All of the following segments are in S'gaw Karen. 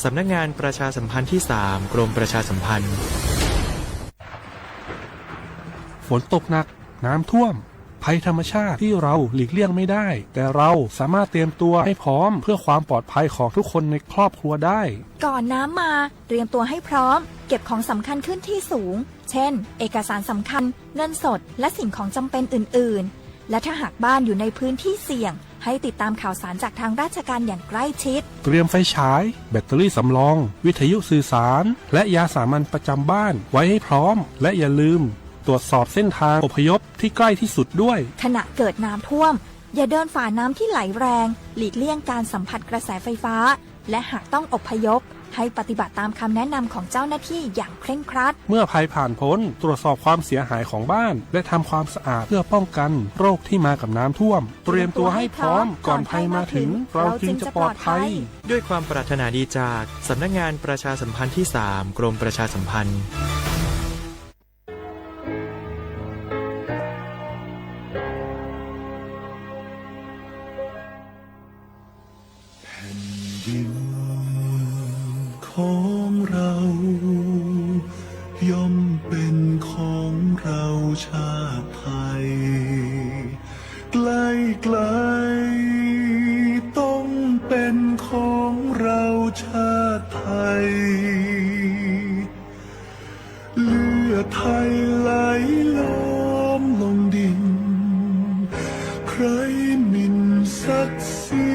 สำนักงานประชาสัมพันธ์ที่สาม กรมประชาสัมพันธ์ ฝนตกหนัก น้ำท่วม ภัยธรรมชาติที่เราหลีกเลี่ยงไม่ได้ แต่เราสามารถเตรียมตัวให้พร้อมเพื่อความปลอดภัยของทุกคนในครอบครัวได้ ก่อนน้ำมา เตรียมตัวให้พร้อม เก็บของสำคัญขึ้นที่สูง เช่น เอกสารสำคัญ เงินสด และสิ่งของจำเป็นอื่นๆ และถ้าหากบ้านอยู่ในพื้นที่เสี่ยง ให้ติดตามข่าวสารจากทางราชการอย่างใกล้ชิด เตรียมไฟฉาย แบตเตอรี่สำรอง วิทยุสื่อสาร และยาสามัญประจำบ้านไว้ให้พร้อม และอย่าลืมตรวจสอบเส้นทางอพยพที่ใกล้ที่สุดด้วย ขณะเกิดน้ำท่วม อย่าเดินฝ่าน้ำที่ไหลแรง หลีกเลี่ยงการสัมผัสกระแสไฟฟ้า และหากต้องอพยพ ให้ปฏิบัติตามคำแนะนำของเจ้าหน้าที่อย่างเคร่งครัด เมื่อภัยผ่านพ้น ตรวจสอบความเสียหายของบ้าน และทำความสะอาดเพื่อป้องกันโรคที่มากับน้ำท่วม เตรียมตัวให้พร้อม ก่อนภัยมาถึง เราจึงจะปลอดภัย ด้วยความปรารถนาดีจากสำนักงานประชาสัมพันธ์ที่สาม กรมประชาสัมพันธ์ แผ่นดินของเรา ย่อมเป็นของเราชาติไทย ใกล้ๆ ต้องเป็นของเราชาติไทย เลือดไทยไหลล้อมลงดิน ใครหมิ่นศักดิ์ศรี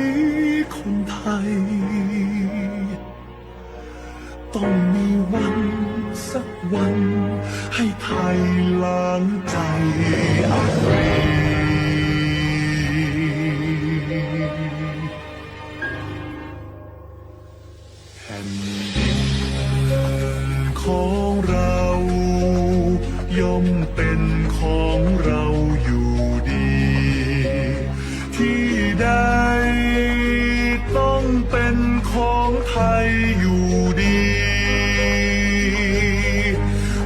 คนไทย ต้องมีวันสักวัน ให้ไทยล้างใจอับปรี แผ่นดินของเรา ย่อมเป็นของเราอยู่ดี ที่ใดต้องเป็นของไทยอยู่ดี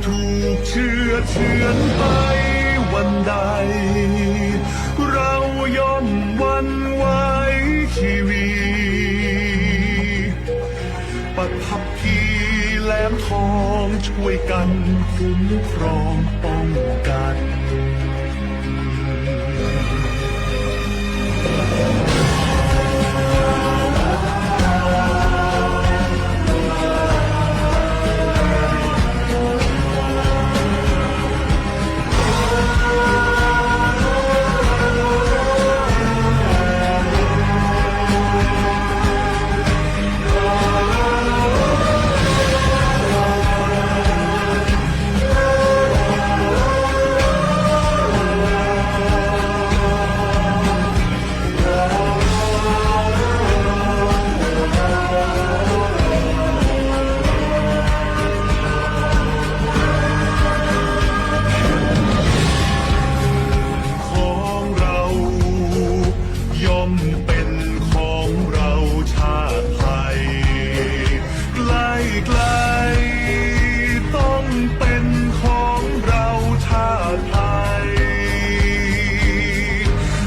ถูกเชื่อดเฉือนไปวันใด เราย่อมหวั่นไหวชีวี ประทับที่แหลมทอง ช่วยกันคุ้มครองป้องกัน ของเรา ย่อมเป็นของเราชาติไทย ใกล้ๆ ต้องเป็นของเราชาติไทย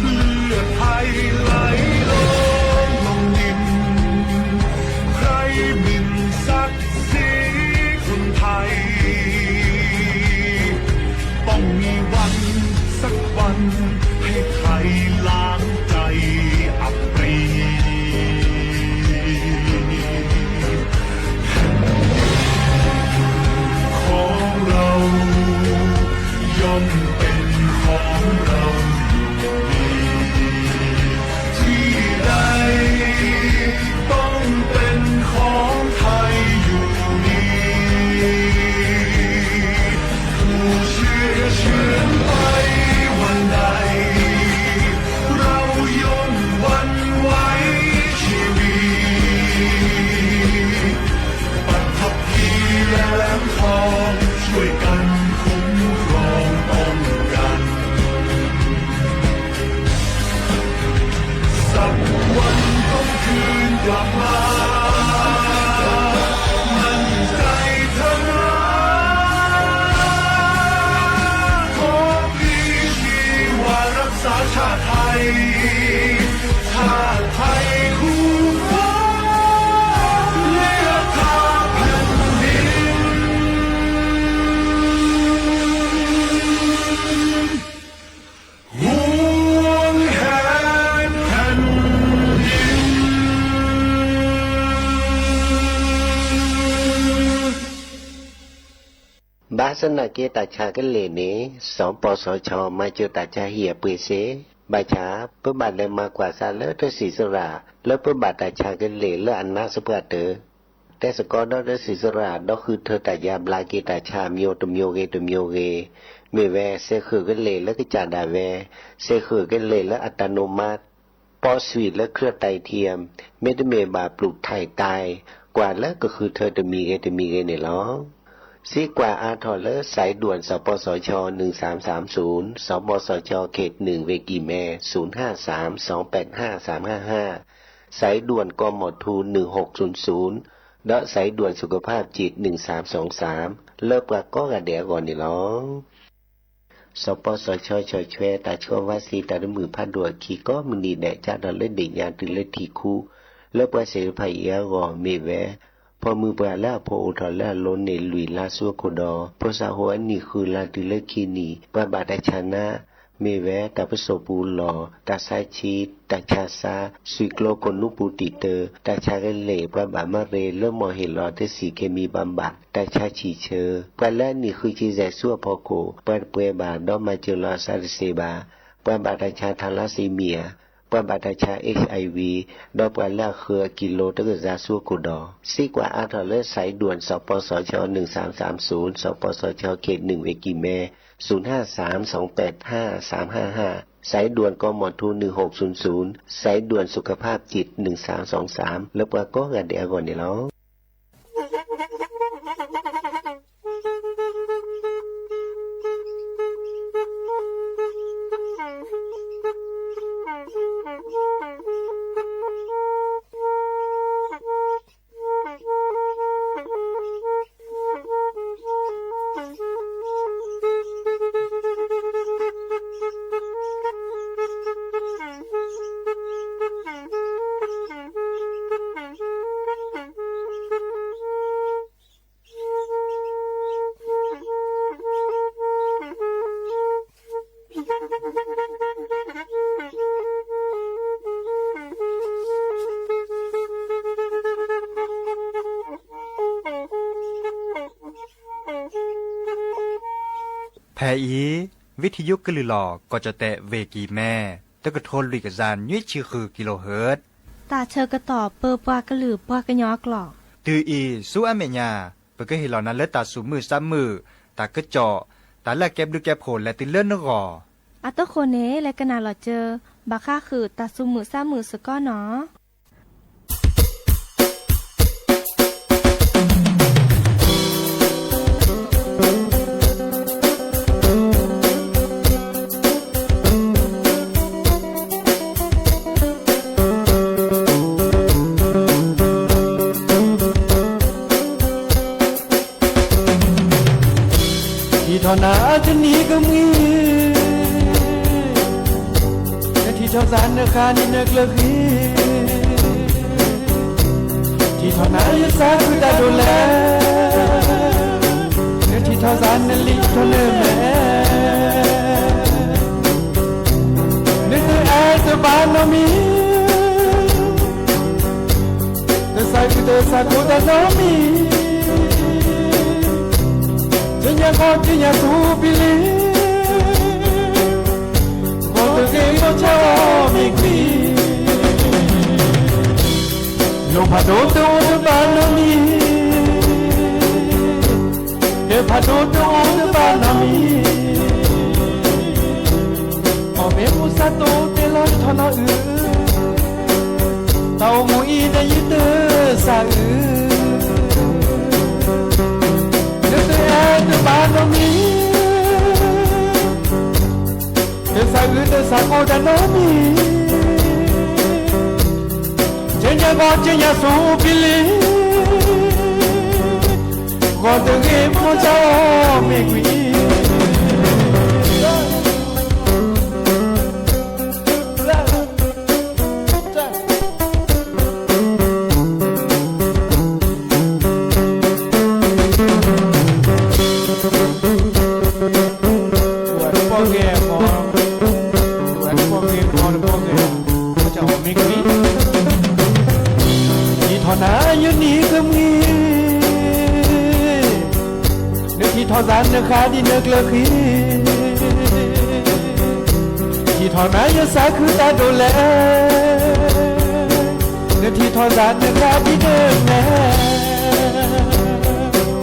เลือดไทยไหลล้อมลงดิน ใครหมิ่นศักดิ์ศรีคนไทย ต้องมีวันสักวัน ให้ไทยล้างใจอับปรี ของเรา ย่อมเป็นของเราอยู่ดี ที่ใดต้องเป็นของไทยอยู่ดี ผู้เชื่อเฉือนไปวันใด ဘၣ်ဆၣ်သနာ်က့ တၢ်ဆါကလ့ၢ်န့ၣ် စီၤပီစီၤဆီ မၤစၢၤတၢ်ဆါဟံၣ်အပှ့ၤစ့, ဘၣ်ဆၣ် ပဘၣ်လဲၤမၤကွၢ်စးလၢတၢ်စံးစရၣ် လၢပဘၣ်တၢ်ဆါကလ့ၢ်လၢအနးစ့ၢ်ပှၤတၢၢ် တဲသကိးဒီးတၢ်စံးစရၣ် ဒီးဃုထၢတၢ်ယါဘျါက့ၤတၢ်ဆါအမျိုးတမျိုးဂ့ၤတမျိုးဂ့ၤ, မ့ၢ်ဝဲ စဲးဃုာ်ကလ့ၢ်လၢကစၢ်ဒၣ်ဝဲ, စဲးဃုာ်ကလ့ၢ်လၢအတၢ်နိးမး, ပီးဆွံၣ်လၢ เครื่อง ไตเทียม, မ့တမ့ၢ်ဘၣ် ပลูกถ่าย တၢ်, ကွၢ်လၢကဃုထၢတမံၤဂ့ၤတမံၤဂ့ၤန့ၣ်လီၤ. စံးကွၢ်အါထီၣ်လၢ สายด่วน สปสช หนึ่งสามสามศูนย์, สปสช เขตหนึ่ง เวกีแม ศูนย์ห้าสาม สองแปดห้า สามห้าห้า, สายด่วน กมธ หนึ่งหกศูนย์ศูนย์ ဒီး สายด่วนสุขภาพจิต หนึ่งสามสองสาม လၢပှၤကိးဂၤဒဲးအဂီၢ်န့ၣ်လီၤ. စီၤပီစီၤဆၢ ဆီၣ်ထွဲတၢ်ဆှၢဝါစံတၢ်တမုာ်ဖးဒိၣ်အခံ ကိးမုၢ်နံၤဒဲး ကၢ်ထီၣ်လၢဒ့ၣ်ညါတုၤလၢထံၣ်ခူ လၢပှၤသ့ၣ်တဖၣ်အံၤအဂီၢ် မ့ၢ်ဝဲ ဖီၣ်မုၢ်ပှၢ်လၢအဖိအိၣ်ထီၣ်လၢအလိၤန့ၣ်လွံၢ်လါဆူအခိၣ်ဒီး ဖိသၣ်ဟိၣ်အနံၣ်ဃုလါတုၤလၢခံနံၣ် ပှၤဘၣ်တၢ်ဆါနါ မ့ၢ်ဝဲ တၢ်ပစိာ်ပူၤလီၢ်, တၢ်ဆါဆံ, တၢ်ဆါစါ, ဆွံၣ်ကျိကိၢ်နူပူၤတံာ်တၢ, တၢ်ဆါကလ့ၢ်, ပှၤဘၣ်မၤရ့လၢမီၢ်ဟ့ၣ်လီၤတဆံၣ် เคมีบำบัด, တၢ်ဆါဆံၣ်ဆၢ, ပှၤလၢအနံၣ်ဃုဆံယဲၢ်ဆူအဖီခိၣ် ပှၤတပှဲၤဘၣ် ဒီးမၤစၢၤလီၤအသးတသ့ဘၣ်, ပှၤဘၣ်တၢ်ဆါ ทาลัสซีเมีย, ပှၤဘၣ်တၢ်ဆါ HIV, ဒီးပှၤလၢအဃၢၤအကံလိတကစၢ်ဆူအခိၣ်ဒီး စံးကွၢ်အါထီၣ်လၢ สายด่วน สปสช หนึ่งสามสามศูนย์, สปสช เขตหนึ่ง เวกีแม ศูนย์ห้าสาม สองแปดห้า สามห้าห้า, สายด่วน กมธ หนึ่งหกศูนย์ศูนย์, สายด่วนสุขภาพจิต หนึ่งสามสองสาม လၢပှၤကိးဂၤဒဲးအဂီၢ်န့ၣ်လီၤ. ဖဲအံၤ ဝံထံယိကလုၢ်လီၤ ကီၢ်ကၠီၣ်တဲၣ် ဝ့ၢ်ကံၢ်မဲ တကထိလွံၢ်ကယၤနွံဆံဃုကံလိဟၢၣ်, တၢ်ဆၢကတီၢ်ပၢပှၤကလုာ်ပှၤကညီအကျိာ်, တုၤအံၤဆူအမဲာ်ညါ ပကဟ့ၣ်လီၤနၤလၢတၢ်သူၣ်မုာ်သးမုာ်, တၢ်ကစီၣ်, တၢ်လၢအကဲဘျုးကဲဖှိၣ်လဲၤတုၤလၢနဂီၢ်, အတဃိန့ၣ် လဲၤကနၣ်လီၤစၢၤ ဘၣ်ဃးဃုာ်တၢ်သူၣ်မုာ်သးမုာ်စ့ၢ်ကီးနီၤ. ထံၣ်ထီၣ်နၤတနံၤကမှံ, နထံၣ်ထီၣ်သးနဃါန့ၣ်နကျၢၤဃံ, ထံၣ်ထီၣ်နၤယသးခုတၢ်ဒိၣ်လဲၣ်, နထံၣ်ထီၣ်သးနလံာ်ထီၣ်လၢမဲာ်, နတအဲၣ်တဘၣ်နီတမံၤ တသးခုတသးခိၣ်တၢ်နီတမံၤ, ကညးကီကညးသူပံလံ, ဂီၤတဂ့ၤဂီၤဆၢအီၤမ့ၢ်ကွံာ်, လိၣ်ဖးဒိၣ်တအိၣ်တဘၣ်နီတမံၤ, ကဲဖးဒိၣ်တအိၣ်တဘၣ်နီတမံၤ, အီၣ်မ့ၢ်မူစးတိတဲလီၤထီၣ်နီၤအုး, တၢ်အိၣ်မူအံၤနယံၤတသးအုး, နတအဲၣ်တဘၣ်နီတမံၤ, တသးခုတသးခိၣ်တၢ်နီတမံၤ, ကညးကီကညးသူပံလံ, ဂီၤတဂ့ၤဂီၤဆၢအီၤမ့ၢ်ကွံာ် ပီၣ်ဂ့ၤ, ပီၣ်ဂ့ၤ, မ့ၢ်ကွံာ်, ထံၣ်ထီၣ်နၤယနံၤကမှံ, နထံၣ်ထီၣ်သး နဃးဒ်နကျၢၤဃံ, ထံၣ်ထီၣ်နၤယသးခုတၢ်ဒိးလဲၣ်, နထံၣ်ထီၣ်သးနဃးဒ်နမဲာ်,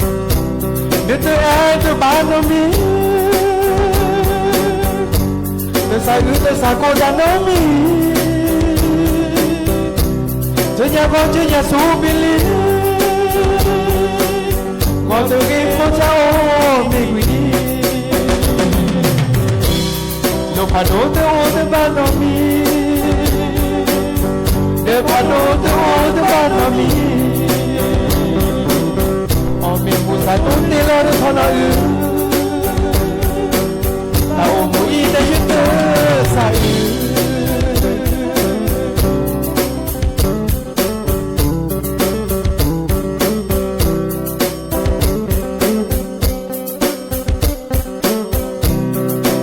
နတအဲၣ်တဘၣ်နီတမံၤ, တသးအုးတသးကိးတၢ်နီတမံၤ, ကညးကီကညးဆူပံၤလံ, ကီၢ်တဂ့ၤဖိဆၢအိၣ်မ့ၢ်ကွံာ်, လီၤဖးဒိၣ်တအိၣ်တဘၣ်နီတမံၤ, ဒီးဖးဒိၣ်တအိၣ်တဘၣ်နီတမံၤ, အီၣ်မ့ၢ်မူသးဒိၣ်တ့ၢ်လီၤတထီၣ်နီၤအုး, တၢ်အိၣ်မူအံၤတယုၢ်တသးအုး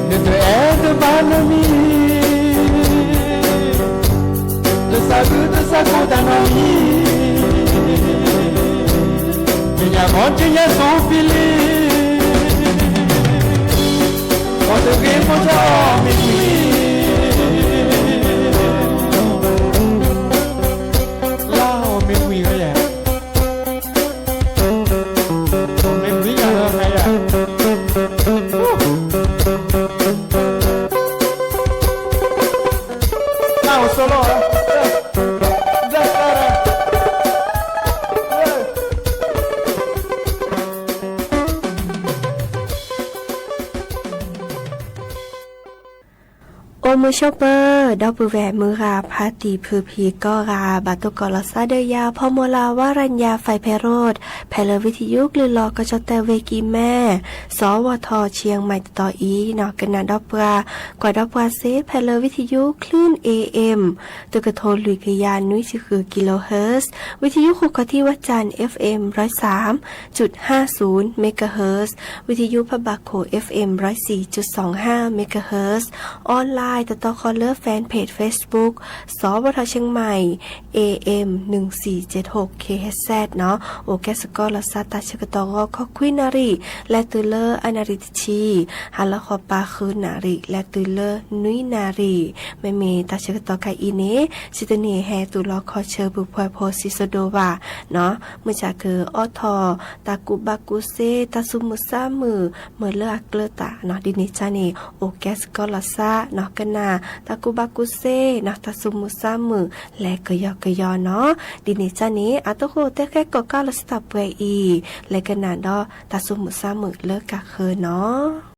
နတအဲၣ်တဘၣ်နီတမံၤ, တသးအုးတသးကိးတၢ်နီတမံၤ, ကညးကီကညးဆူပံၤလံ, ကီၢ်တဂ့ၤဖိဆၢအိၣ်မ့ၢ်ကွံာ်, လၢအိၣ်မ့ၢ်ကွံာ်ဝဲယဲၢ် အိၣ်မုာ်ဆိးပၢၤ ဒီပုၢ်ဝဲၢ်မုၢ်ဂၤဖါတံၢ်ဖုဖံကိးဂၤ ဘၣ်တိၢ်ကီၢ်လီၤသးဒီးယၤ ဖီမီၤလၤ ဝါရညါ ဖဲးဖဲးရိး ဖဲလၢ ဝံထယုကလုၢ်လီၤကီၢ်ကၠီၣ်တဲၣ်ဝ့ၢ်ကံၢ်မဲ စီၤဝီၤထီၣ် ဆံယဲၢ်မံး တတီၤအံၤနီၤ ကနၣ်ဒီးပှၤ ကွၢ်ဒီးပှၤစ့ ဖဲလၢ ဝံထယု คลื่น เอเอ็ม တကထိလွံၢ်ကယၤနွံဆံဃု kilohertz ဝံထယုဃုာ်ခီၣ်ထံးဝဲၢ်စၣ် เอฟเอ็ม ร้อยสามจุดห้าศูนย์ megahertz ဝံထယုဖးဘၣ်ခိၣ် เอฟเอ็ม ร้อยสี่จุดสองห้า megahertz online တတီၤဃီလၢ fanpage Facebook စီၤဝီၤထီၣ် เชียงใหม่ เอเอ็ม หนึ่งสี่เจ็ดหก เคเอชเอส နီၤ အိၣ်ကဲစ့ၢ်ကီးလီၤသးတၢ်ဆၢကတီၢ်ဂီၤခီခွံနၣ်ရံၣ် လဲၤတုၤလၢအနၣ်ရံၣ်တဆံ, ဟါလီၤဃီၤပၤဃုနၣ်ရံၣ် လဲၤတုၤလၢနွံနၣ်ရံၣ်, မ့မ့ၢ်တၢ်ဆၢကတီၢ်ခဲအံၤန့ၣ် စံးတန့ၢ်ဟဲတူၢ်လီၤခီဆၢပူၤဖှဲးဖိစံးစိဒိၣ်ဘၣ်နီၤ, မုၢ်ဆါကအိးထီၣ် တၢ်ကူၣ်ဘၣ်ကူၣ်သ့ တၢ်သူၣ်မုာ်သးမုာ် မ့ၢ်လၢအကျၢၤတၢ်နီၤ ဒ်န့ၣ်ကန့ၣ် အိၣ်ကဲစ့ၢ်ကီးလီၤသးနီၤ ကနၣ် တၢ်ကူၣ်ဘၣ်ကူၣ်သ့နီၤ တၢ်သူၣ်မုာ်သးမုာ် လဲၤကယီကယီနီၤ, ဒ်န့ၣ်ကန့ၣ် အသကိးတဲဃဲကိးကးလီၤသးတၢ်ပှဲၤအံၤ လဲၤကနၣ်ဒီး တၢ်သူၣ်မုာ်သးမုာ်လၢကးဃၢၤနီၤ.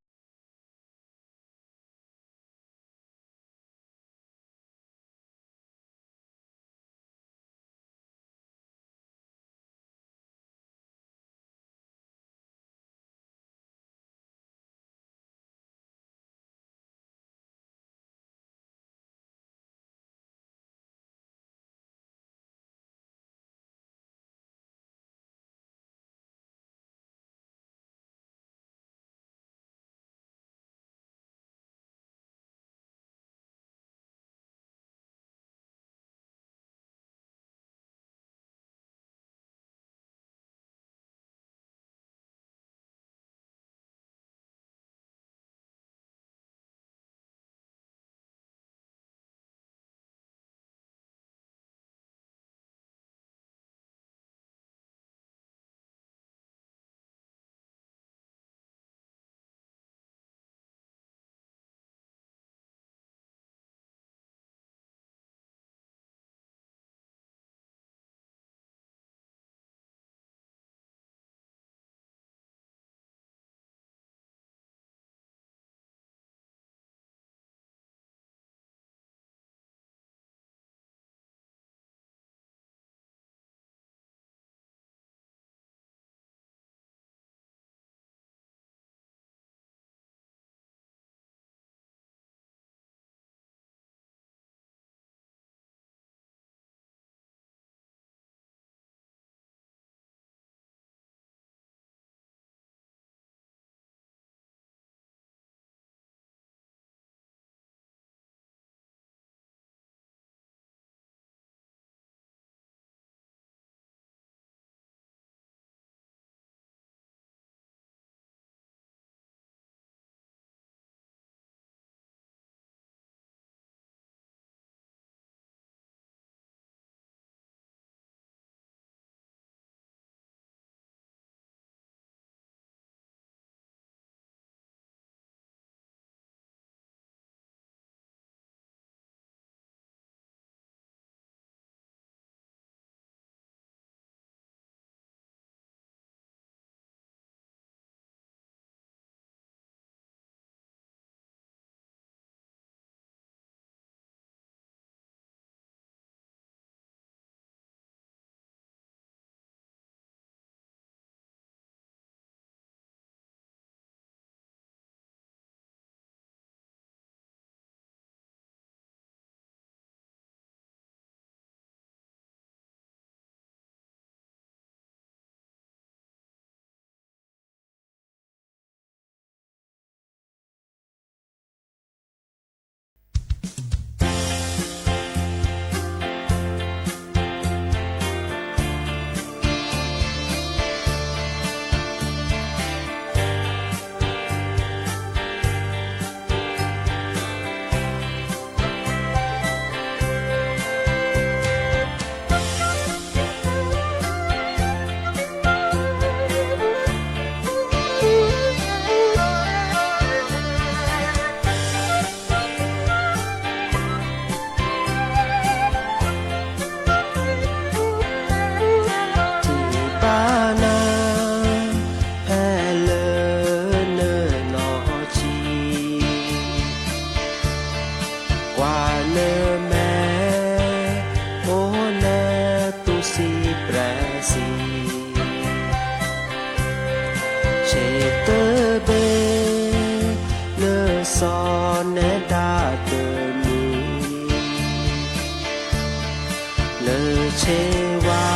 ဆ့ဝါ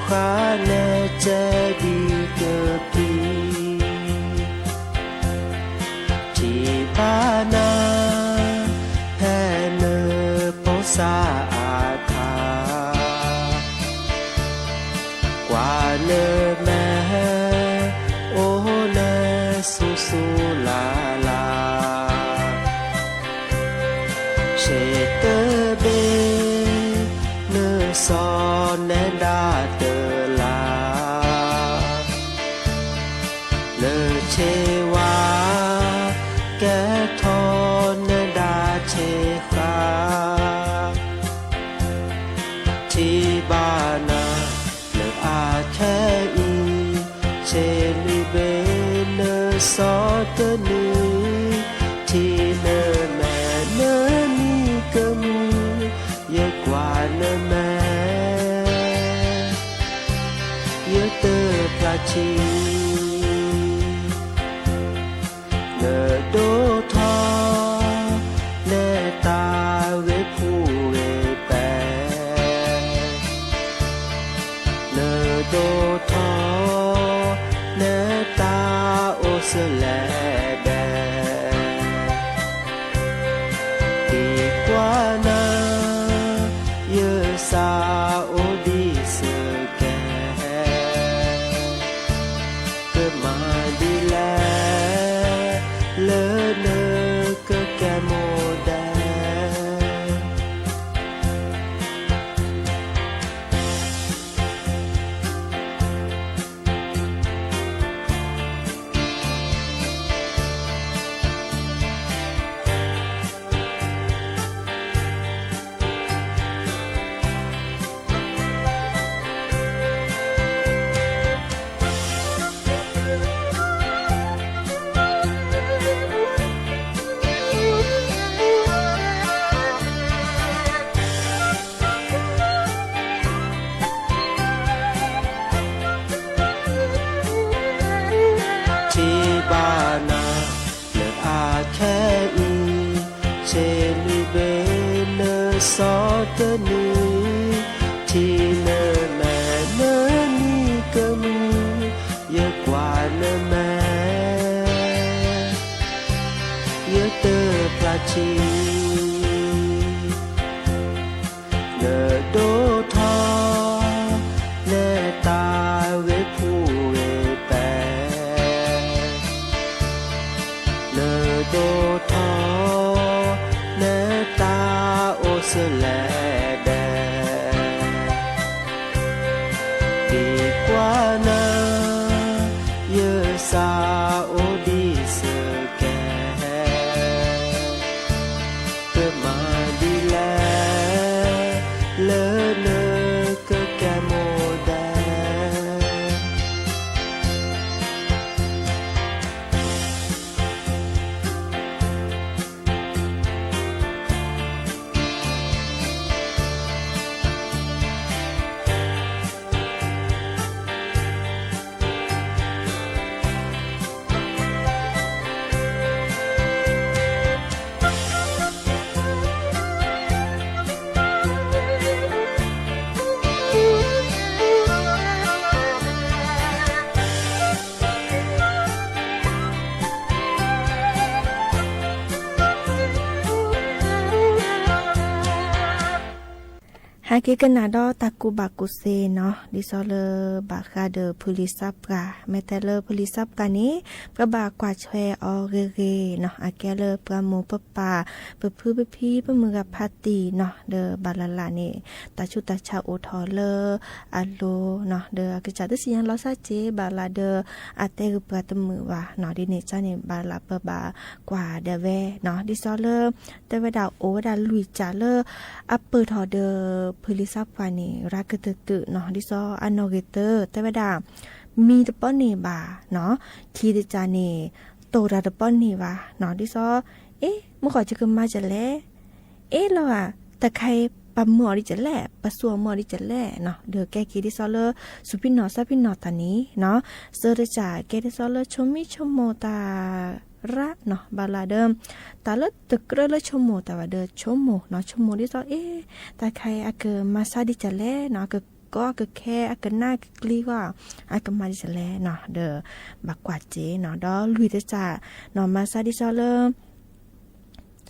ဃါနဲၣ်ကဲဒံကပံၤ ထံၣ်ဘၣ်နၤ ဖဲနဖိစၢ်အထါ ကွၢ်နမဲာ် အိၣ်နဆူၣ်ဆူၣ်လၢ်လၢ် ဆ့တဘ့ၣ် နစီၤနဲဒၣ်တလါ နဆ့ဝါ ကဲထီၣ်နဒၣ်ဆ့ဃါ ထံၣ်ဘၣ်နၤ လၢအခဲအံၤ ဆ့လွံၢ်ဘ့ၣ် နစီၤတနွံ ထံၣ်နမဲာ်နနံၤကမူၣ် ယကွၢ်နမဲာ် ယတပျၢ်ထံ နဒိၣ်ထီၣ် နဲတၢ်ဂ့ၤဖူဂ့ၤပဲာ် နဒိၣ်ထီၣ် နဲတၢ်အိၣ်စလဲၤဒဲး ဒ်ကွၢ်နၤ ယစၢ်အိၣ်ဒံးစကဲး ကမၤဒ်လဲၣ် လၢနကကဲမိၣ်ဒဲး ထံၣ်ဘၣ်နၤ လၢအခဲအံၤ ဆ့လွံၢ်ဘ့ၣ် နစီၤတနွံ ထံၣ်နမဲာ်နနံၤကမူၣ် ယကွၢ်နမဲာ် ယတပျၢ်ထံ နဒိၣ်ထီၣ် နဲတၢ်ဂ့ၤဖူဂ့ၤပဲာ် နဒိၣ်ထီၣ် နဲတၢ်အိၣ်စလဲၤဒဲး ဒ်ကွၢ်နၤ ယစၢ်အိၣ်ဒံးစကဲး ကမၤဒ်လဲၣ် လၢနကကဲမိၣ်ဒဲး ဟဲက့ၤကနၣ်ဒီးတၢ်ကူၣ်ဘၣ်ကူၣ်သ့နီၤ ဒ်သိးလၢဘၣ်ဃးဒီးဖုလံာ်စၢ်ပှၢ် မ့ၢ်တဲလၢဖုလံာ်စၢ်ပှၢ်န့ၣ် ပဘၣ်ကွၢ်ထွဲအီၤဂ့ၤဂ့ၤနီၤ အကဲလၢပှၤမိၢ်ပပၢ် ပဖုပဖံ ပမုၢ်ဂၤဖးတံၢ်နီၤ ဒီးဘၣ်လၢ်လၢ်န့ၣ် တၢ်ဆူးတၢ်ဆါအိၣ်ထီၣ်လၢအလိၤနီၤ ဒီးအကစၢ်တသ့ၣ်ညါလီၤစၢ်က့ၤ ဘၣ်လၢ်ဒီးအတဲဂ့ၤပှၤတမုာ်ဘၣ်နီၤ ဒ်န့ၣ်ကန့ၣ် ဘၣ်လၢ်ပဘၣ်ကွၢ်ဒၣ်ဝဲနီၤ ဒ်သိးလၢ တဲဝဲဒၣ်အိၣ်ဝဲဒၣ်လွံၢ်ကၠၢ်လၢ အပၢၢ်ထီၣ်ဒီးဖုလံာ်စၢ်ပှၢ်န့ၣ် ရၤကတၢၢ်တၢၢ်နီၤ ဒ်သိးအနီၣ်ဂံၢ်တၢ တဲဝဲဒၣ် မံတပီန့ၣ်ဘၣ်နီၤ ခံတကၠၢ်န့ၣ် တိၢ်တၢ်တပီန့ၣ်ဘၣ်နီၤ ဒ်သိး အ့ မုၢ်ဃီၤကကမၤကလဲၣ် အ့လီၤဂာ် တခါအံၤ ပမၢအီၤဒ်ကလဲၣ် ပစူးအီၤမၢအီၤဒ်ကလဲၣ်နီၤ ဒီးကဲက့ၤဒ်သိးလၢ စူၢ်ဖံနီၣ်သးဖံနီၣ်တၢ်န့ၣ်နီၤ စၢတကၠၢ်ကဲဒ်သိးလၢဆိမိၣ်ဆိကမိၣ်တၢ် တရၣ်နီၤ ဘၣ်လၢ်ဒီး တၢ်လၢတကြၢးလၢဆိကမိၣ်တၢ်ဘၣ်ဒီး ဆိကမိၣ်နီၤ ဆိကမိၣ်ဒ်သိး အ့ တၢ်ခါအံၤအကမၤဆါဒ်ကလဲၣ်နီၤ အကကီအကခဲ အကနၣ်အကကျံၤဃီ အကမၤဒ်လဲၣ်နီၤ ဒီး ဘၣ်ကွၢ်စ့နီၤ ဒီးလွံၢ်တစၢ်နီၤ မၤဆါဒ်သိးလၢ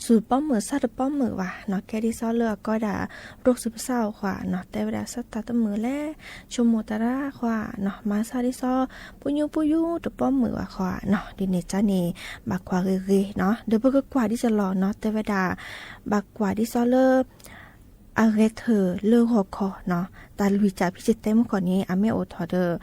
စူၢ်တပီၢ်မုၣ် ဆၣ်တပီၢ်မုၣ်ဘၣ်နီၤ ကဲဒ်သိးလၢအကီဒၣ် ရိၣ်စုပစၢ်အဃိနီၤ တဲဝဲဒၣ်ဆၣ်တၢ်တမုာ်လဲၣ် ဆိကမိၣ်တၢ်ရၣ်ဃီနီၤ မၤဆါဒ်သိး ပညိပယူတပီၢ်မုၣ်ဘၣ်ဃီနီၤ ဒ်န့ၣ်ကန့ၣ် ဘၣ်ကွၢ်ဂ့ၤဂ့ၤနီၤ ဒီးပကကွၢ်ဒ်သိးလီၤနီၤ တဲဝဲဒၣ် ဘၣ်ကွၢ်ဒ်သိးလၢ အဂဲၤထၢၣ်လၢဂီၤခီနီၤ တၢ်လွံၢ်စၢ်ဖဲယတဲမုၢ်ကီၢ်န့ၣ် အမ့ၢ်အိၣ်ထီၣ်ဒီး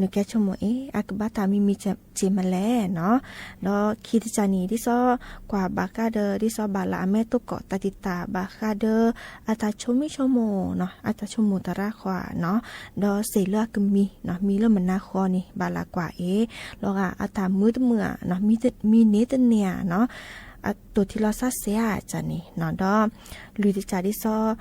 နကဲဆိကမိၣ်အ့ အကဘၣ်တၢ်မံမံၤစ့မးလဲၣ်နီၤ ဒီးခံတစၢ်န့ၣ် ဒ်သိး ကွၢ်ဘၣ်ဃးဒီး ဒ်သိးဘၣ်လၢအမ့ၢ်သကိးတၢ်တံာ်တာ် ဘၣ်ဃးဒီး အတၢ်ဆိမိၣ်ဆိကမိၣ်နီၤ အတၢ်ဆိကမိၣ်တၢ်ရၣ်ဃီနီၤ ဒီးစ့ၢ်လၢအကမံနီၤ မံလၢမနၤဃီန့ၣ် ဘၣ်လၢကွၢ်အ့ လီၤဂာ်အတၢ်မုာ်တမုာ်ဧါနီၤ မံန့ၢ်တန့ၢ်ဧါနီၤ အတိၢ်ထံလီၤစၢ်စ့ၢ်ဧါန့ၣ်နီၤ ဒီး လွံၢ်တစၢ်ဒ်သိး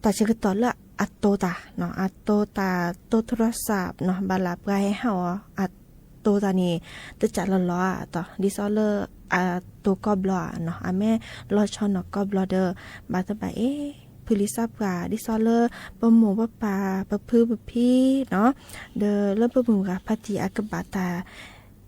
တၢ်ဆၢကတီၢ်လၢအတိၢ်တၢ်နီၤ အတိၢ်တၢ်တိၢ် โทรศัพท์ နီၤ ဘၣ်လၢပှၤဟဲဟးအီၤ အတိၢ်တၢ်န့ၣ် တစၢ်လီၤလီၤဧါ ဒ်သိးလၢအတိၢ်ကီၢ်ဘျီဧါနီၤ အမ့ၢ်လီၤဆီနီၤကီၢ်ဘျီဒီး ဘၣ်သ့ၣ်ဘၣ်အ့ ဖုလံာ်စီပှၤ ဒ်သိးလၢ ပမိၢ်ပပၢ် ပဖုပဖံနီၤ ဒီးလၢပမုၢ်ဂၤဖါတံၢ်အကဘၣ်တၢ်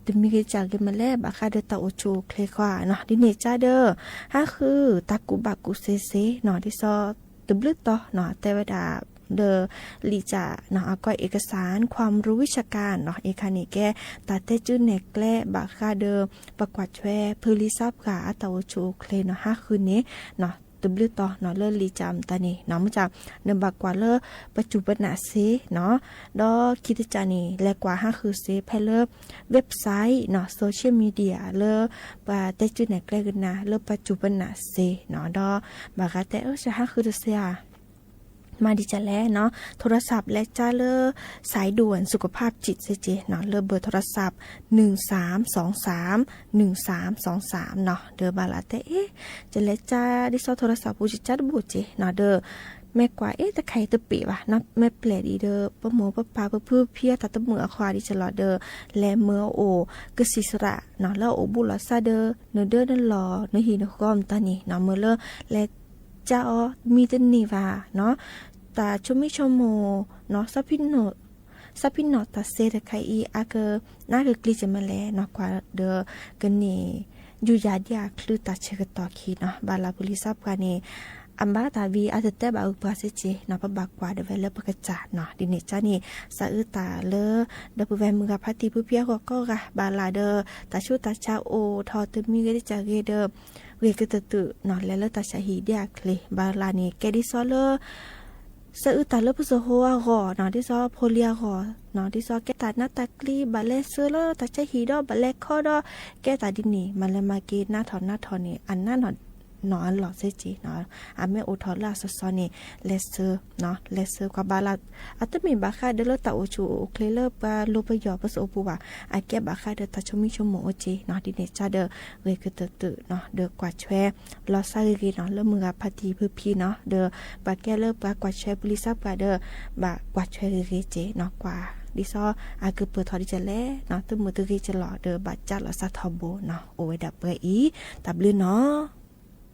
တမံၤဂ့ၤတၢ်ဂ့ၤမးလဲၣ် ဘၣ်ဃးဒီးတၢ်အိၣ်ဆူၣ်အိၣ်ချ့ဃီနီၤ ဒ်န့ၣ်ကဒီး ဟးဃုတၢ်ကူၣ်ဘၣ်ကူၣ်စ့စ့နီၤ ဒ်သိးတဘျုးတီၤနီၤ တဲဝဲဒၣ် ဒီးလံာ်စၢ်နီၤ အကီၢ် เอกสารความรู้วิชาการ နီၤ အခါန့ၣ်ကဲ တၢ်တဲစုနဲၣ်ကျဲဘၣ်ဃးဒီး ပကွၢ်ထွဲဖုလံာ်စီပှၤအတၢ်အိၣ်ဆူၣ်အိၣ်ချ့နီၤ ဟးဃုန့ၣ်နီၤ တဘျုးတီၤနီၤ လၢလံာ်စၢ်မတၤန့ၣ်နီၤ မ့ၢ်က နဘၣ်ကွၢ်လၢပစူၢ်ပနၢ်စ့နီၤ ဒီးခံတစၢ်န့ၣ် လဲၤကွၢ်ဟးဃုစ့ဖဲလၢ website နီၤ social media လၢ ပှၤတဲစုနဲၣ်ကျဲကနၤ လၢပစူၢ်ပနၢ်စ့နီၤ ဒီးဘၣ်ဃးတဲအၢ စဟးဃုတစ့ဧါ မၤဒ်လဲၣ်နီၤ โทรศัพท์ လဲၤကၢလၢ สายด่วนสุขภาพจิต စ့ၢ်ကီးနီၤ လၢ เบอร์โทรศัพท์ หนึ่งสามสองสาม หนึ่งสามสองสาม နီၤ ဒီးဘၣ်လၢတဲအ့ ယလဲၤကၢဒ်သိး โทรศัพท์ ပူၤယကၢတဘိၣ်စ့နီၤ ဒီး မ့ၢ်ကွၢ်အ့ တခါအံၤတပ့ၤဘၣ်နီၤ မ့ၢ်ပျဲၢ်ဒံးဒီး ပမိၢ်ပပၢ်ပဖုပဖံအတၢ်တမုာ်အဃိဒ်လဲၣ်ဒီး လဲၤမၢအအိၣ်ကစံၣ်စရၣ်နီၤ လၢအအိၣ်ဘူးလီၤစၢ်ဒီး နဒၢနလီၢ် နဟံၣ်နဃီမတၤန့ၣ်နီၤ မၢလၢ လဲၤကၢအီၤမံတန့ၢ်ဘၣ်နီၤ တၢ်ဆိမိၣ်ဆိကမိၣ်နီၤ စီၤဖံနီၣ်တၢ်စ့တခါအံၤ အကနၣ်ကကျံၤစ့မးလဲၣ်နီၤ ကွၢ်ဒီးကန့ၢ် ယူၤယၤဒ်အချုးတၢ်ဆၢကတီၢ်ခံနီၤ ဘၣ်လၢဖုလံာ်စီပှၤန့ၣ် အဘၣ်တၢ်ဘံအတတဲဘၣ်အုးပှၤစ့ၢ်ကီးနီၤ ပဘၣ်ကွၢ်ဒီးဝဲလၢပကစၢ်နီၤ ဒ်န့ၣ်ကန့ၣ် စးအုးတၢ်လၢ ဒီပုၢ်ဝဲၢ်မုၢ်ဂၤဖါတံၢ်ဖုဖံအဂီၢ်ကိးဂၤ ဘၣ်လၢဒီး တၢ်ဆူးတၢ်ဆါအိၣ်ထီၣ်တမံၤဂ့ၤတစၢ်ဂ့ၤဒီး ဂ့ၤကတၢၢ်တၢၢ်နီၤ လဲၤလၢတၢ်ဆါဟံၣ်ဒ်အချ့ ဘၣ်လၢန့ၣ် ကဲဒ်သိးလၢ စးအုးတၢ်လၢပစိၤဟိအဂီၢ်နီၤ ဒ်သိးဖိလံၤအဂီၢ်နီၤ ဒ်သိးကဲတၢ်နးတၢ်ကျံၤ ဘၣ်လဲၤဆှၢလၢတၢ်ဆါဟံၣ်ဒီး ဘၣ်လဲၤခီဒီး ကဲတၢ်ဒ်န့ၣ် မၤလဲၤမၤက့ၤနးထီၣ်နးထီၣ်န့ၣ် အနးနီၢ်နီၢ်အလီၢ်စ့ၢ်ကီးနီၤ အမ့ၢ်အိၣ်ထီၣ်လၢအစီစီန့ၣ် လဲၤဆှၢ လဲၤဆှၢကွၢ်ဘၣ်လၢ အတမ့ၢ်ဘၣ်ဃးဒီးလၢတၢ်အိၣ်ဆူၣ်အိၣ်ချ့လၢပှၤလိၤပယီၤပစိၤပူၤဘၣ် အကဲဘၣ်ဃးဒီးတၢ်ဆိမိၣ်ဆိကမိၣ်အိၣ်က့ၤနီၤ ဒ်န့ၣ်ကဒီး ဂ့ၤကတၢၢ်တၢၢ်နီၤ ဒီးကွၢ်ထွဲ လီၤစၢ်ဂ့ၤဂ့ၤနီၤ လၢမုၢ်ဂၤဖါတံၢ်ဖုဖံနီၤ ဒီးပှၤကဲလၢပှၤကွၢ်ထွဲဖုလံာ်စီပှၤဒီး ဘၣ်ကွၢ်ထွဲဂ့ၤဂ့ၤက့ၤနီၤ ကွၢ် ဒ်သိးအကပၢၤထီၣ်ဒ်လဲၣ်နီၤ တမုာ်တဂ့ၤကလီၤ ဒီးဘၣ်ကၢ်လီၤစၢ်ထီဘိနီၤ အိၣ်ဝဲဒၣ်ပှဲၤအံၤ တၢ်ဘျုးနီၤ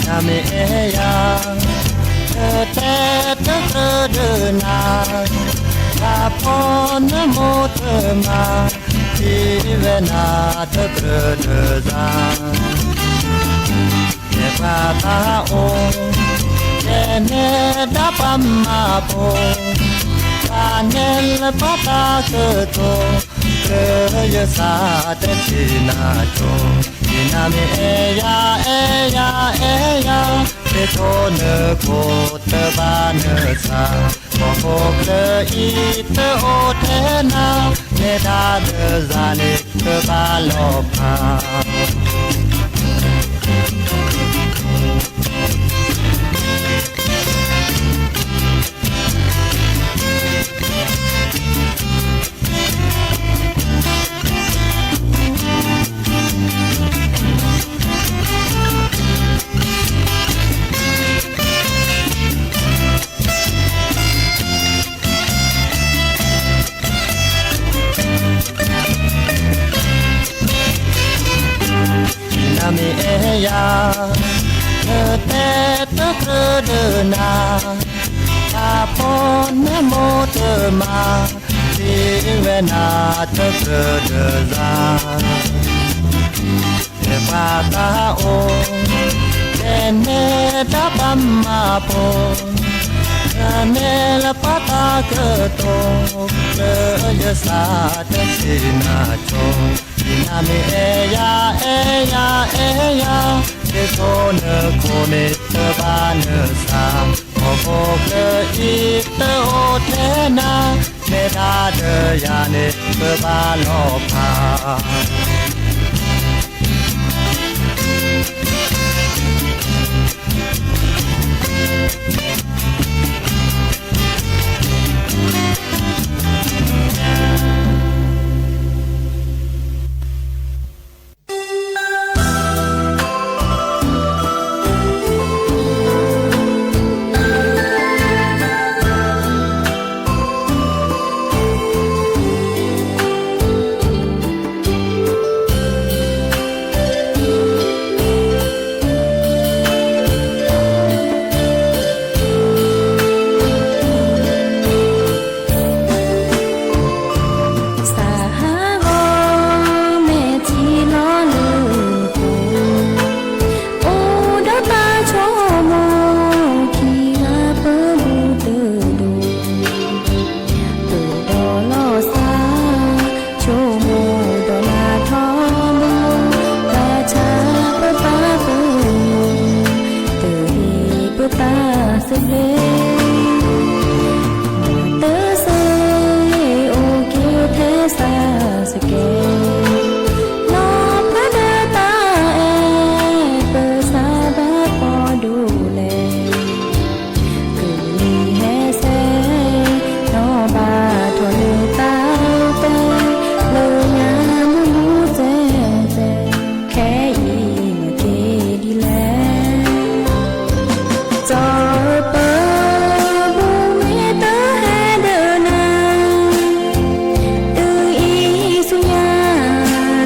နမ့ၢ်အဲၣ်ယၤ တတဲတကြၢးဒီးနၤ တၢ်ဖီနမိၢ်တမၤ ထံၣ်ဝဲနၤတကြၢးဒီးစၢ် ယဲၢ်ပှၤသးအိၣ် ယဲၢ်နဲဒၣ်ပှၤမၤဖိ ပှၤနဲလၢပှၤတၢ်ကတိၤ ကြၢးယသးတထံၣ်နၤကၠိ ယနမ့ၢ်အဲၣ်ယၤ အဲၣ်ယၤ အဲၣ်ယၤ သ့ၣ်ခိၣ်နခိၣ်တဘၣ်နသး ဟီၣ်ခိၣ်ချၢအံၤတအိၣ်ထဲနၤ နဲဒၣ်လၢစၢ်န့ၣ် တဘၣ်လီၤဖး မ့ၢ်အဲၣ်ယၤ, နတဲတကြၢးဒီးနၤ, တၢ်ဖိနမိၢ်တမၤ, စံးဝဲနၤတကြၢးဒီးယၤ, တဲပှၤသးအိၣ်, တဲနဲဒၣ်ပှၤမၤဖိ, တဲနဲလၢပှၤသးကတိၤ, လၢယသးတဆံးနၤဆိ, နမ့ၢ်အဲၣ်ယၤ အဲၣ်ယၤ အဲၣ်ယၤ, ဒ်သိးနခိၣ်န့ၣ်တဘၣ်နသး, ဟီၣ်ခိၣ်ချၢအံၤတအိၣ်ထဲနၤ, နဲဒၣ်ဒီးယၤန့ၣ်တဘၣ်လီၤဖး. စးဟးဂီၤမဲာ်ထံလီၤလၢပူၤ, အိၣ်ဒီးတၢ်ဆိကမိၣ်ခံဂၤပၢမုၢ်တဒိၣ်, ပဒီးလီၤစၢ်ဆိကမိၣ်ဒီးနၤထီဘိ, ဘၣ်ဆၣ်ပပၢ်ပမိၢ် တဟ့ၣ်ပတၢ်သဘျ့, တၢ်သဘျ့အိၣ်က့ၤထဲစၢ်စကဲး, လီၤဖးဒီးတၢ်အဲၣ်ပသးဘၣ်ပှၤဒိၣ်လဲၣ်, ကလံၤဟဲစဲး, နီၢ်ဘၣ်ထီၣ်လၢတၢ်တဲ, လၢညါမုၢ်မုၢ်တဲတဲ, ခဲအံၤမ့ၢ်က့ၤဒ်လဲၣ် စီၤပၢ်, ပမ့ၢ်တဟဲဒီးနၤ, တုၤအံၤဆူညါ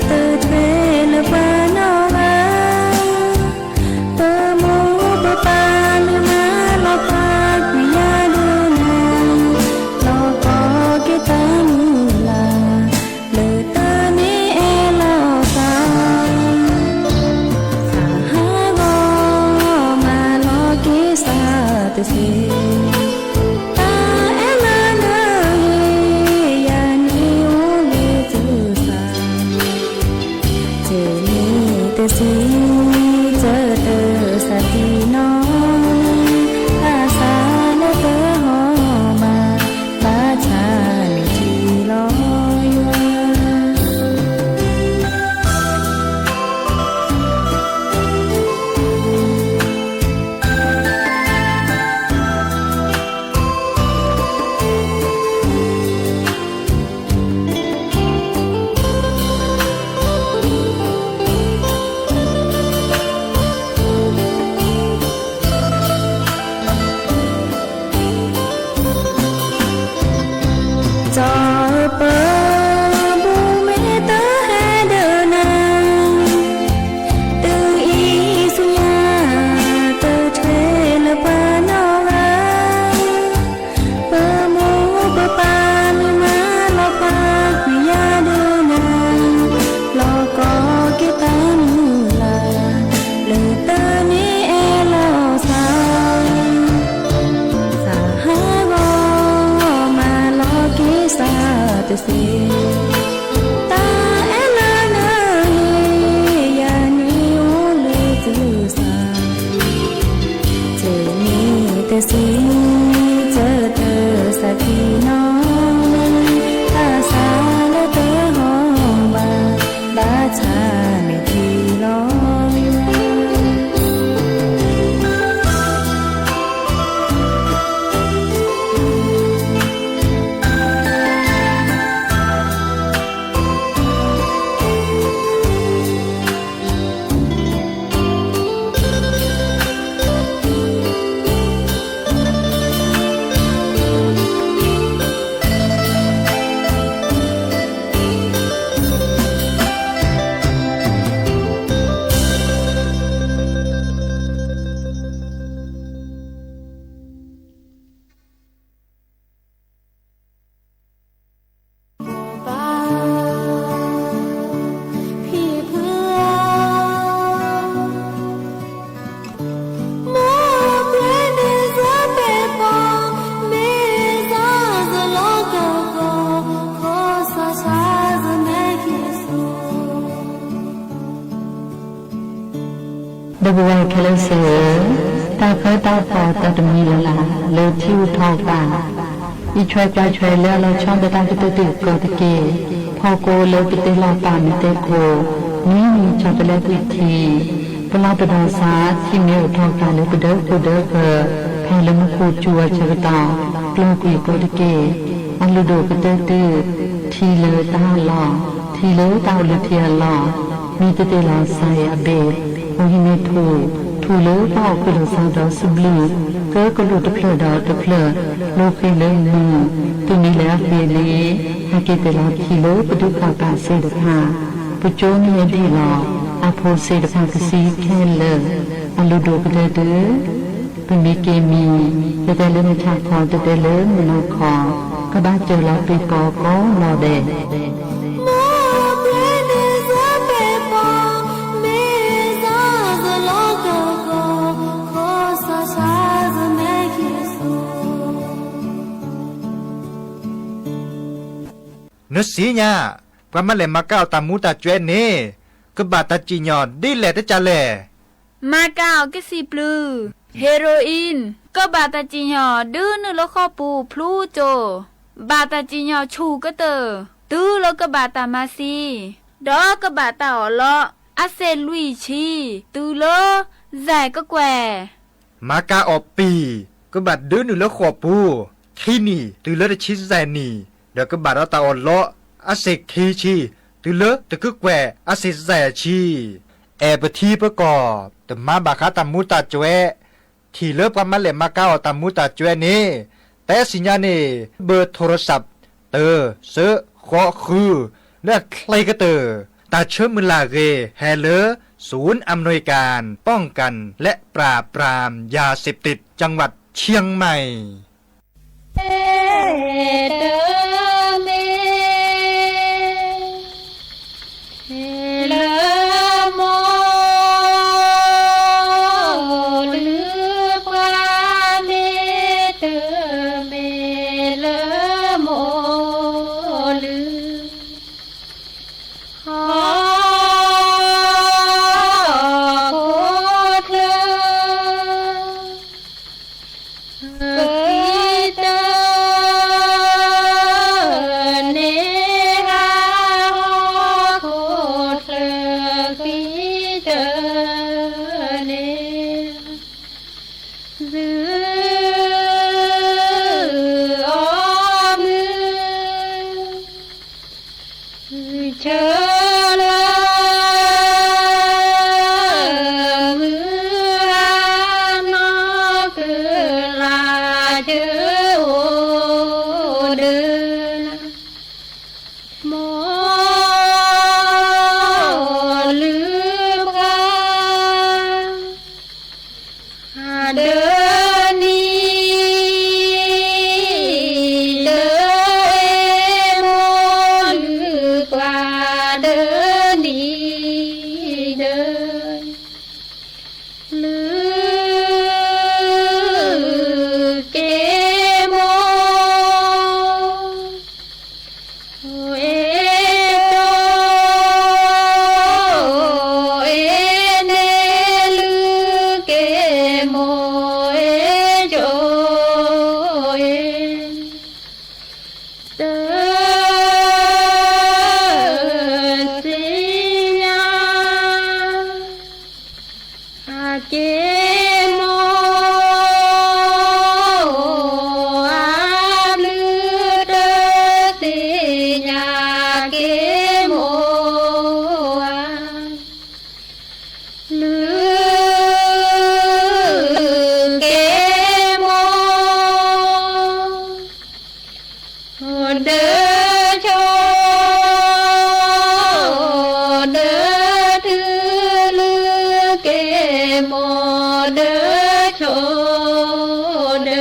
တထွဲလၢပှၤနီၢ်ဂၤ, ပမိၢ်ပပၢ်လၢမၤလီၤပှၤကွံာ်ယၤဒီးနၤ, လီၤကီက့ၤတၢ်မုၢ်လၢ် လၢတၢ်မ့ၢ်အဲၣ်လီၤသး, သးဟးဂီၤမၤလီၤက့ၤစၢ်တသ့, တၢ်အဲၣ်လၢနဟ့ၣ်ယၤန့ၣ်အိၣ်လၢသုသး, တမ့ၢ်တစံး တတစးတံၢ်နီၤ, ဘၣ်ဆၣ်လၢပဟီၣ်မး ဘၣ်ဆၣ်နထံၣ်လီၤယွၤ. ဒီပုၢ်ဝဲၢ်ခဲလၢာ်သ့ၣ်ဧၢ, တၢ်ဃၢတၢ်ဃီၤတၢ်တမံၤလၢ်လၢ် လၢထံဂုၤထီၣ်ကး, အံးဆွဲကွၢ်ဆွဲလၢအလီၤဆီဒီးတၢ်ကတၢၢ်တံၢ်အကီတက့ၢ်. ဖီကိလၢပတဲလီၤပာ်မ့ၢ်တဲခိၣ်, မံမံၤဆီတလဲကွံာ်ထံ, ပလီၢ်ပဒီးစါ ထံမ့ၢ်အိၣ်ထီၣ်ကးလၢပဒၢခိၣ်ဒၢဃၢၤ, ဖဲလၢမူခိၣ်စူၤဝဲဆၢကတီၢ်, ကျိၤကွံာ်ကိးတက့ၢ်. အလုၢ်ဒိၣ်ကတၢၢ်တုၤ ထံလၢတၢ်ဟးလီၢ်, ထံလၢတၢ်အိၣ်လၢထံအလီၢ်, မံတတဲလီၤစါအံၤအဘ့ၣ်, အိၣ်ဟံးန့ၢ်ထူၣ်, ထူၣ်လၢတၢ်အိၣ်ဃုာ်လီၤစါဒီးစဘျုး, ကၢကလိာ်တဖျၢၣ်ဒီးတဖျၢၣ်, လိၤဃ့လၢမုၢ်, တုၤမ့ၢ်လၢအဃ့လံ, ဟဲက့ၤတဲလီၤထံလၢပဒုးဃာ်ပာ်သ့ၣ်တဖၣ်, ပကၠိမ့ၢ်အဒ့ၣ်လီၤ, အဖိသ့ၣ်တဖၣ်ကသံခဲလၢာ်, အလုၢ်ဒိၣ်ကတၢၢ်တုၤ ပမ့ၢ်က့ၤမံၤ, တတဲလၢမုၢ်ဆါခီ, တတဲလၢမုၢ်နၤခီ, ကဘၣ်စၢၤလီၤပ့ၤပီကိးလီၤဒဲး. နစံညါ, ပှၤမၤလဲၣ်မၤကၤအီၣ်တၢ်မူတၢ်ကွဲးန့ၣ် ကဘၣ်တၢ်စံၣ်ညီၣ်ဒ်လဲၣ်တကးလဲၣ်. မၤကၤအီၣ်ကစံာ်ပျုၢ် heroin ကဘၣ်တၢ်စံၣ်ညီၣ်ဒုးနုာ်လၢဃီပူၤဖျူကၠိ, ဘၣ်တၢ်စံၣ်ညီၣ်ဆူၣ်ကတၢၢ် တုၤလၢကဘၣ်တၢ်မၤသံ, ဒီးကဘၣ်တၢ်အီၣ်လီး အစဲးလွံၢ်ဆံ တုၤလၢ ယဲၢ်ကကွဲၢ်. မၤကၤအီၣ်ပံၢ် ကဘၣ်ဒုးနုာ်လၢဃီပူၤ ခံနံၣ် တုၤလၢတဆံယဲၢ်နံၣ်, ဒီးကဘၣ်ဒီးတၢ်အီၣ်လီး အစဲးခံဆံ တုၤလၢတကကွဲၢ်အစဲးယဲၢ်ဆံ. အဲၣ်ပထံပကီၢ် တမၤဘၣ်ဃးတၢ်မူတၢ်ကွဲး, ထံၣ်လၢပှၤမၤလဲၣ်မၤကၤအီၣ်တၢ်မူတၢ်ကွဲးန့ၣ်, တဲသ့ၣ်ညါန့ၣ် ဘၢၣ်ထိရစးပ် တၢ စၢ ဃိး ဃု လၢအချ့ကတၢၢ်, တၢ်ဆၢမုၢ်လၢ်ဂ့ၤ ဟဲလၢ ศูนย์อำนวยการป้องกันและปราบปรามยาเสพติดจังหวัดเชียงใหม่ လၢမိၢ်လုၢ်ပှၤမ့ၢ်တ မ့ၢ်လၢမိၢ်လုၢ် ဟီၣ်ခိၣ်ချၢ ဃံတၢ န့ၣ်ဟါ ဟီၣ်ခိၣ်ချၢ ဃံတၢ န့ၣ် သုအီၣ်မုၢ် ဆၢလၢ မုၢ်ဟါနီၢ်ကလး ဆၢအိၣ်ဒီး မိၢ်လုၢ်ပှၤ ဒၢနံၤဒၢ မိၢ်လုၢ်ပှၤ ဒၢနံၤဒၢ လုၢ်က့ၤမိၢ် အဲၣ်ကၠိ အဲၣ်န့ၣ် လုၢ်က့ၤမိၢ် အဲၣ်ကၠိ အဲၣ် တၢ်သ့ၣ်ညါ အက့ၤမိၢ် အဘျုးတၢ်သ့ၣ်ညါ က့ၤမိၢ်ဧၢ လုၢ်က့ၤမိၢ် ဒၢဆိ ဒၢတုၤ လုၢ်က့ၤမိၢ် ဒၢဆိ ဒၢ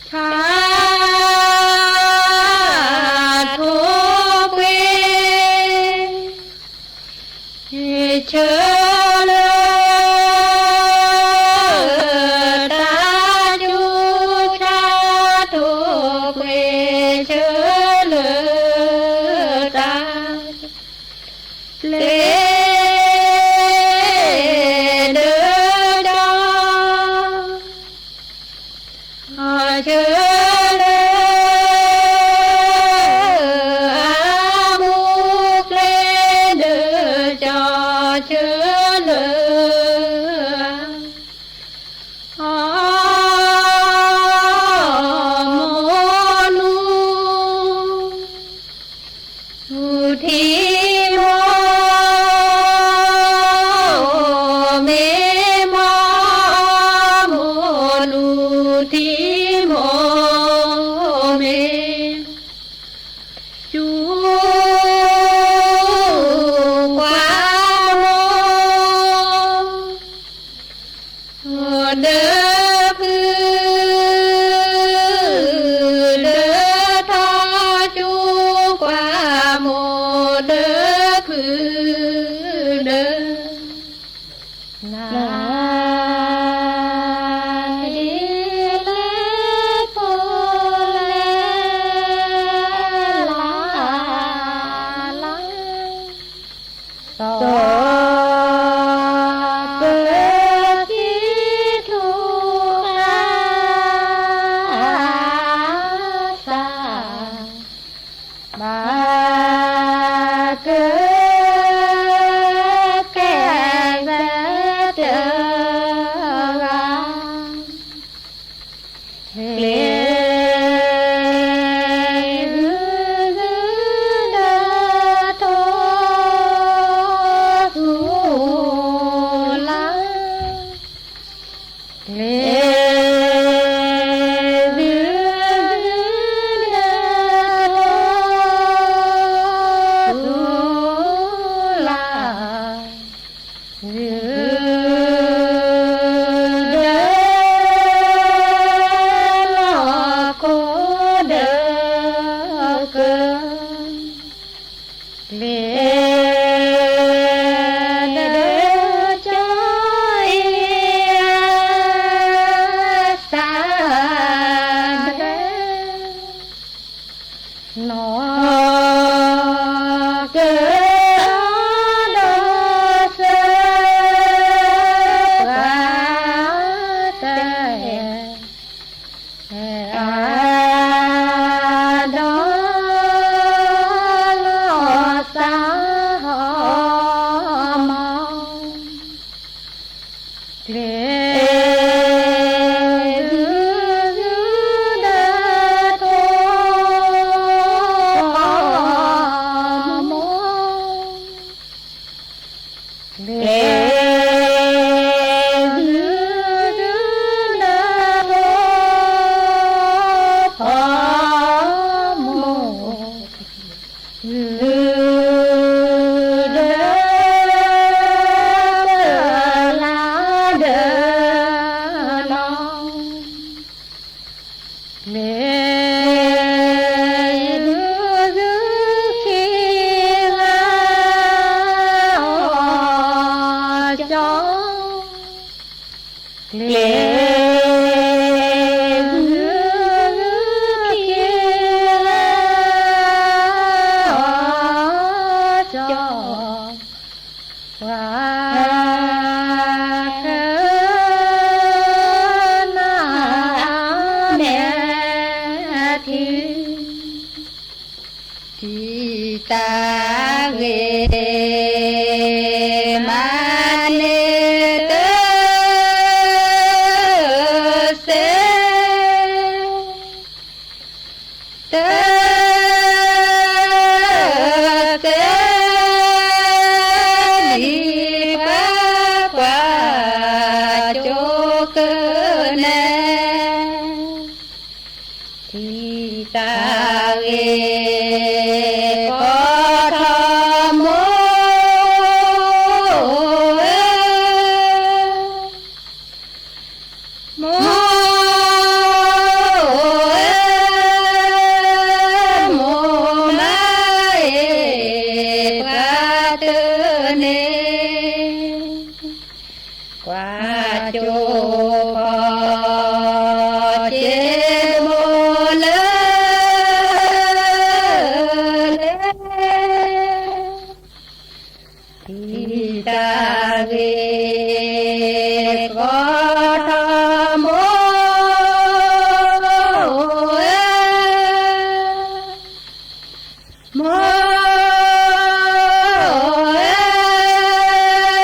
ဆါထိၣ်ပှ့ၤ ဆၢလၢ တၢ်စူၤ ဆါထိၣ်ပှ့ၤ ဆၢလၢ တၢ် ပျ့ၤ အဆၢလၢ အမိၢ်လူ ထံမိၢ်မ့ၢ် မိၢ်လူထံမိၢ်မ့ၢ် စူၢ်ကွၢ်မိၢ် ဒၢဖု ဒၢထီ စူၢ်ကွၢ်မိၢ်ဒၢဖု ဒၢ နၤဒ်လဲၣ်ဖိလဲၣ်လၢ်လၢ် စီၤပၢၤခံထူဃာ်သး ဘၣ်ကကဲဘၣ်တဂၤ ကျဲၤဂုၤဂုၤဒီးထိသူလၢ် ကျဲၤဂုၤဂုၤဒီးထိသူလၢ် ဂုၤဒီးလီၢ်ခိၣ်ဒီးက ကျဲၤဒီးကၠီအ့ၣ်အသးဒီး နီၢ်ကဒီးစၢၤ ပှၤတဟဲ အဒီးလီၤသးဟီမီၤ ကျဲၤဂုၤဂုၤဒီးထိမိၢ် ကျဲၤဂုၤဂုၤဒီးထိမိၢ် ဂုၤဒီးပၢၤလၢ်ဒီးနီၢ် ကျဲၤဂုၤဂုၤခံဂၤအီၤကၠီ ကျဲၤဂုၤဂုၤခံဂၤအီၤကၠီ ပှၤတဟဲနၤမဲာ်ထံ ထံၣ်တၢ်ဂ့ၤ မၤန့ၢ်တၢ်စဲး တၢ်စဲး ဒ်ပှၤကွၢ်ကၠိကန့ၣ် ထံၣ်တၢ်ဂ့ၤ ကိးထီၣ်မိၢ်ဧၢ မိၢ်ဧၢ မိၢ်မါအ့ၣ် ပှၤတန့ၢ် ကွၢ်ကၠိဖီ ကၠ့မိၢ်လၢလဲၣ် ထံၣ်တၢ်ဂ့ၤ ကိးထီၣ်မိၢ်ဧၢ မိၢ်ဧၢ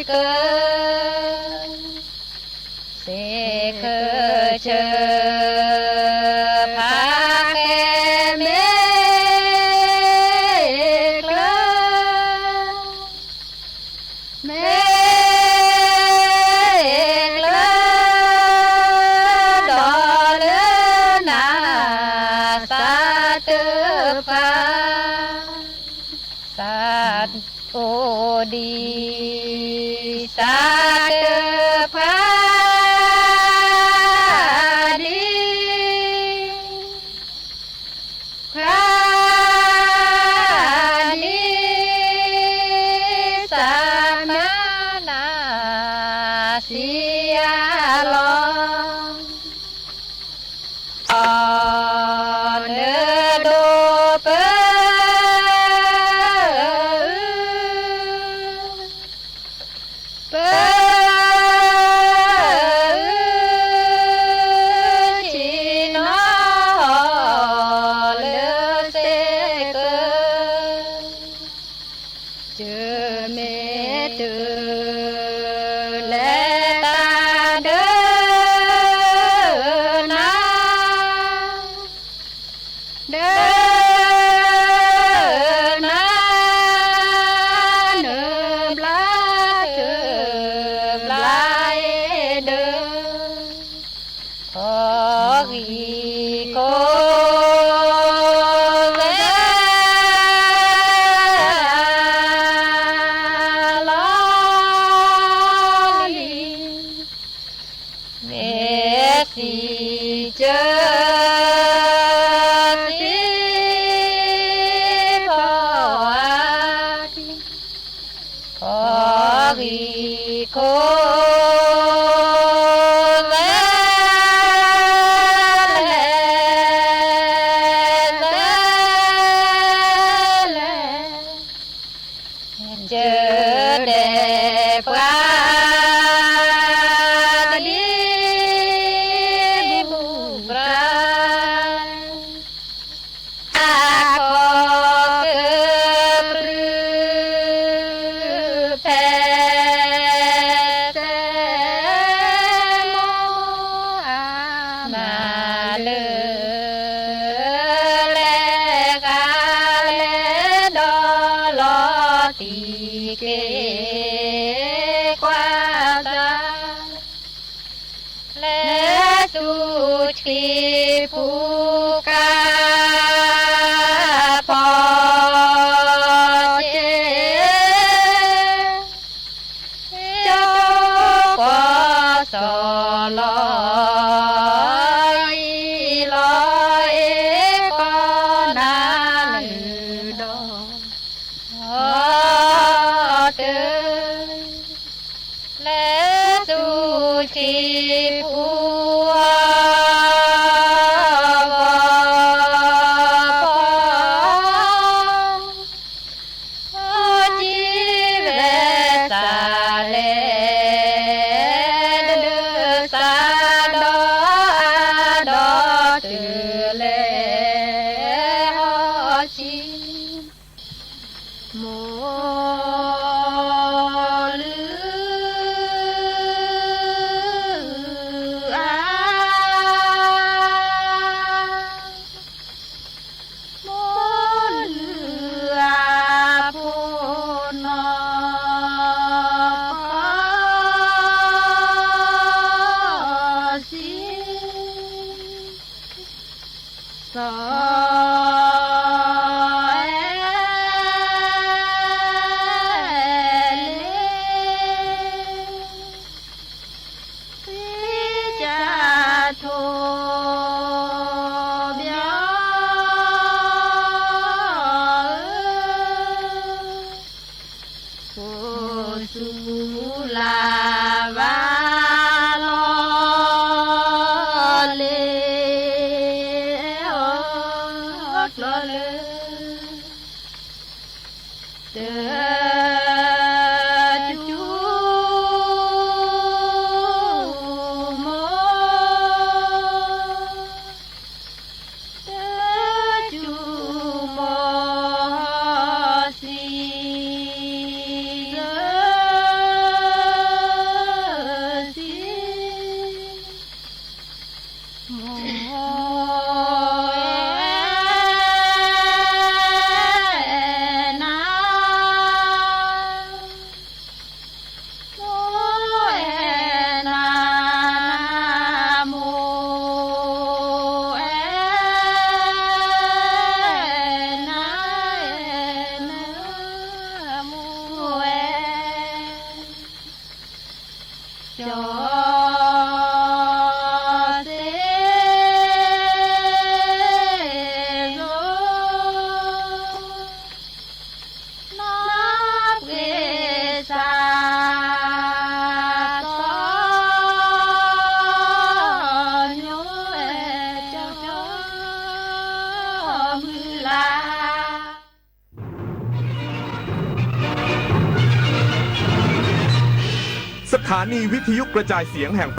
စ့ၢ်ကီး စ့ၢ်ကီးဖးကဲမ့ၢ်ကျၢၤ မ့ၢ်ကျၢၤ ဒီးလၢနၤ သးတဖျါ သးအိၣ်ဒံး သးတဖျါဒံး ဖျါဒံး သးမၤနၤသံအလီၢ် အီၤနဒိးပၢ ပၢ ဆ့ၣ်နီၤလၢစ့ၢ်ကီး ကမ့ၢ်တၢ်လဲၤတၢ်ဒၢး နၤ ဒၢးနၤ နဘျါတဘျါအံၤဒၢး ခီဂံၢ်ခီဝဲလီၤလံ မ့ၢ်စံးကၢ စံးဖီအါထံ ခီဂံၢ်ခီဝဲ လဲၤလဲၤ ကၢဒဲးပှၤ ကဒံဘူၣ်ပြါ အခီၣ်ကပြုၢ် ဖဲ သဲမိၢ်အမါလၢ လဲၤဂၤလဲၤဒီးလီၤတံၢ်က့ၤ ကွၢ်စၢ် လဲၤဆူထံပူၤကါ ဖီက့ၤ ကၠိပီစီၤလီၤ အံၤလီၤအ့ၣ်ကီးနၤ လၢဒီး တၢ် လဲၤဆူထံပူၤ ဖီ ဖီကံဝဲစးလဲၣ် ဒၢးစးဒီးအါဒီးတၢ်လဲၤ ဟီၣ်ဆံ မိၢ်လုၢ်အါ မိၢ်လုၢ်အါ ဖိနီၢ်ဖီစံ စီၤ အဲ လ့ သံကၠၢ်ထိးဘျီ အိၣ်ဆူလၢ်ဘၣ်လီၤလ့ အီၣ်ကျီလၢ တၢ်စူၤမိၢ် တၢ်စူၤမိၢ်စံး စၢ สถานีวิทยุกระจายเสียงแห่ง